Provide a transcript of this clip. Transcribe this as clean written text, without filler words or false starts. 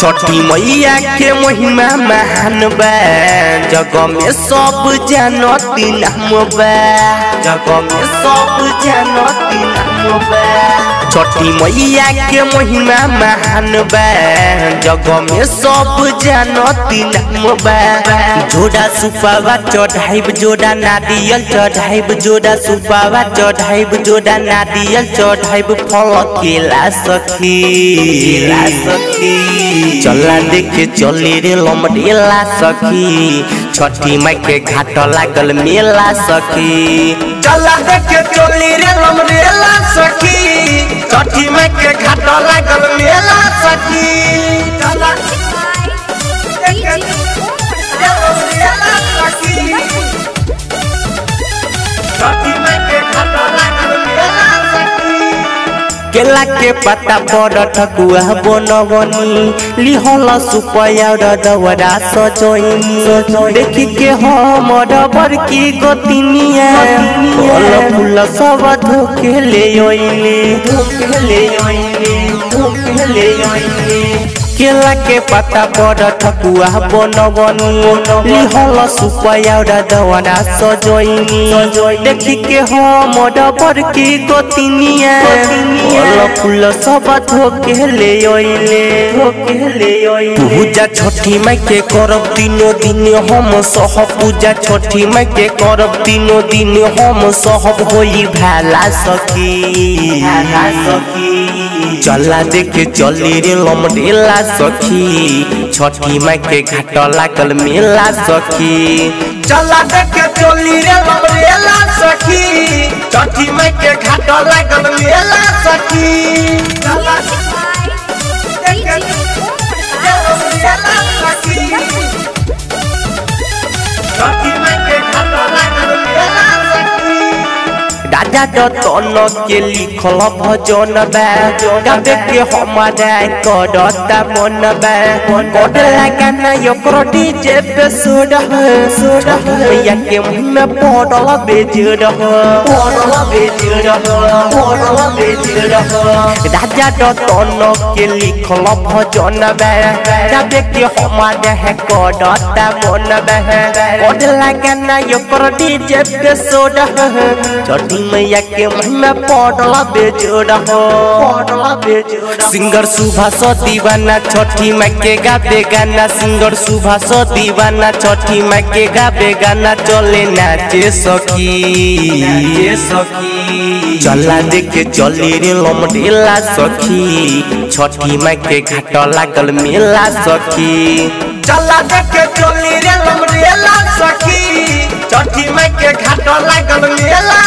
छठी मैया के महिमा महान बा, जग में सब जानती नाम बा, जग में सब जानती नाम बा। छठी मैया के महिमा महान बा, जग में सब जानती नाम बा। जोड़ा सुपावा चढ़ाइब जोड़ा नारियल चढ़ाइब, जोड़ा सुपावा चढ़ाइब जोड़ा नारियल चढ़ाइब, फल केला सखी सखी। चला देखे चली रे लमडेला सखी, छठी माई के घाट लागल मेला सखी। चला देखे चली रे लमडेला सखी, छठी माई के घाट लागल मेला सखी। चला देखे लमडेला सखी, छठी माई के घाट लागल मेला सखी। केला के पत्ता पर ठकुआ बनवनी, लिहल सुपया दवरा सजोइनी। देखी के हमर बड़की गोतिनिया, फल फूल सब धोके ले अइली, धोके ले अइली, धोके ले अइली। केला के पत्ता पर ठकुआ बनवनी, लिहल सुपया दवरा सजोइनी। देखी के हमर बड़की गोतिनिया, फल फूल सब धोके ले अइले, धोके ले अइले। पूजा छठी माई के करब तीनों दिन हम सहब, पूजा छठी माई के करब तीनों दिन हम सहब, होई भाला सखी भाला सखी। चला देखे चली रे लमडेला सखी, छठी माई के घाट लागल मेला सखी। चला देखे चली रे लमडेला सखी, छठी माई के घाट लागल मेला सखी। चला देखे लमडेला सखी, छठी माई के घाट लागल मेला सखी। राजा रतन के लिखल भजन बा, गावे के हमारा करता मन बा। कोड लगाना ओकरो डीजे पे सोड सोड, मैया के मुँह में पड़ल बेजड़ पड़ल बेजड़ पड़ल बेजड़। राजा रतन के लिखल भजन बा, गावे के हमारा करता मन बा। कोड लगाना ओकरो डीजे पे सोड, छठी मैया के मुँह में पड़ल बेजोड़ पड़ल बेजोड़। सिंगर सुभाष दीवाना छठी माई के गावे गाना, सिंगर सुभाष दीवाना छठी माई के गावे गाना, चले नाचे सखी सखी। चला देखे चली रे लमडेला सखी, छठी माई के घाट लागल मेला सखी। चला देखे चली रे लमडेला सखी, छठी माई के घाट लागल मेला